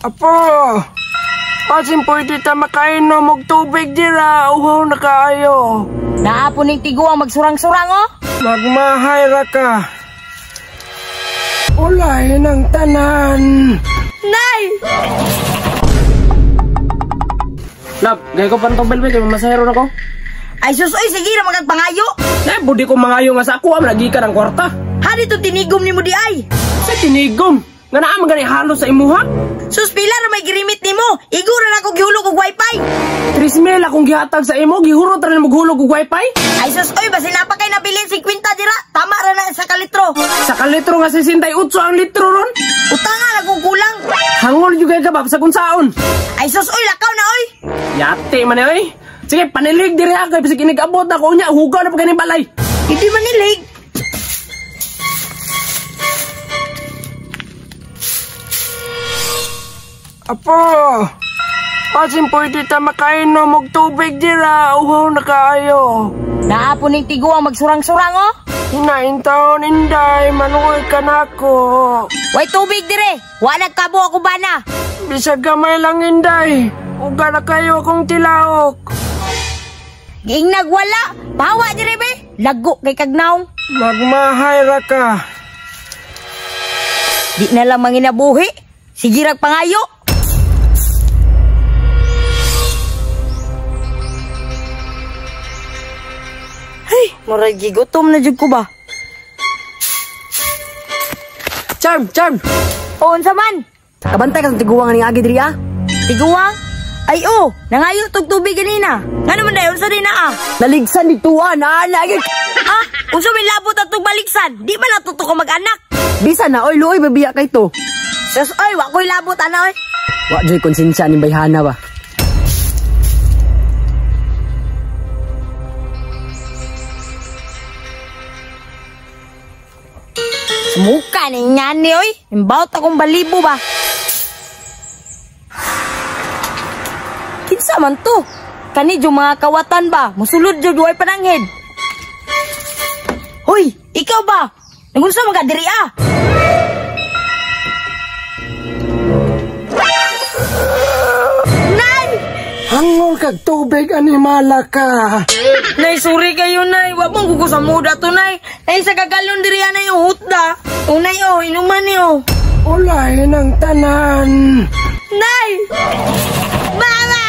Apo! Pasin pwede ta makainom og tubig dira, uhaw na kaayo. Naa po ning tiguang magsurang-surang oh. Magmahay ra ka. Ulay ng tanan. Nay! Love, gay ko pantong belbe kay mamasahero na ko. Ay sus, oy, sige ra magagpangayo. Nay, budi ko mangayo nga sa ako, am lagi ka ng kwarta. Ha dito tinigom nimo di ay. Sa tinigom, nga naa man gani halos sa imuha. Sus, pila ra may girimit nimo. Igo ra na ko gihulog og wifi. 3,000 akong gihatag sa imo, gihurot ra nimo ghulog og wifi. Ay sus, oy, basin na pa kay nabilin 50 dira. Tama ra na sa kalitro. Sa kalitro nga 68 ang litro ron. Utanga ra kung kulang. Hangol jud kay ka ba sa kunsaon. Ay sus, oy, lakaw na oy. Yate man oy. Sige, panilig diri ha kay bisag inigabot ako unya, hugaw na pa kini balay. Hindi manilig. Apo! Pasin pwede ta makainom og tubig dira, uhaw na kaayo. Naa po ning tiguang magsurang-surang oh. Hinain taon inday, manuoy ka nako. Way tubig dire. Wa nagkabo ako bana. Bisag gamay lang inday, uga na kayo akong tilaok. Giingnag wala. Pahawa dire be. Lago kay kagnaong. Magmahay ra ka. Di na lang manginabuhi. Sige rag pangayo. Hey, murag gigutom na jud ko ba? Charm, Charm. O, unsa man? Kabantay ka sa tiguang ning agi diri ah. Tiguang? Ay oh, nangayo tog tubig ganina. Ngano man dayon sa din ah? Naligsan dituan, ah, lagi. Ah, unsa may labot atong baliksan? Di ba natuto ko mag-anak? Bisa na oy, luoy babiya kay to. Sus, oy, wa ko'y labot ana oy. Wa joy konsensya ning bayhana ba. Sumuka ni ngani oy. Imbawt akong balibo ba. Kinsa man to? Kani yung mga kawatan ba? Musulod jud way pananghid. Hoy, ikaw ba? Nagunsa man ka diri ah? Nay! Hangol kag tubig animala ka. Nay, sorry kayo, Nay. Wa mong gugo sa muda to, Nay. Nay, sa kagalon diri ana yung hutda. O, Nay, oh, inuman ni, oh. Ulay ng tanan. Nay! Mama!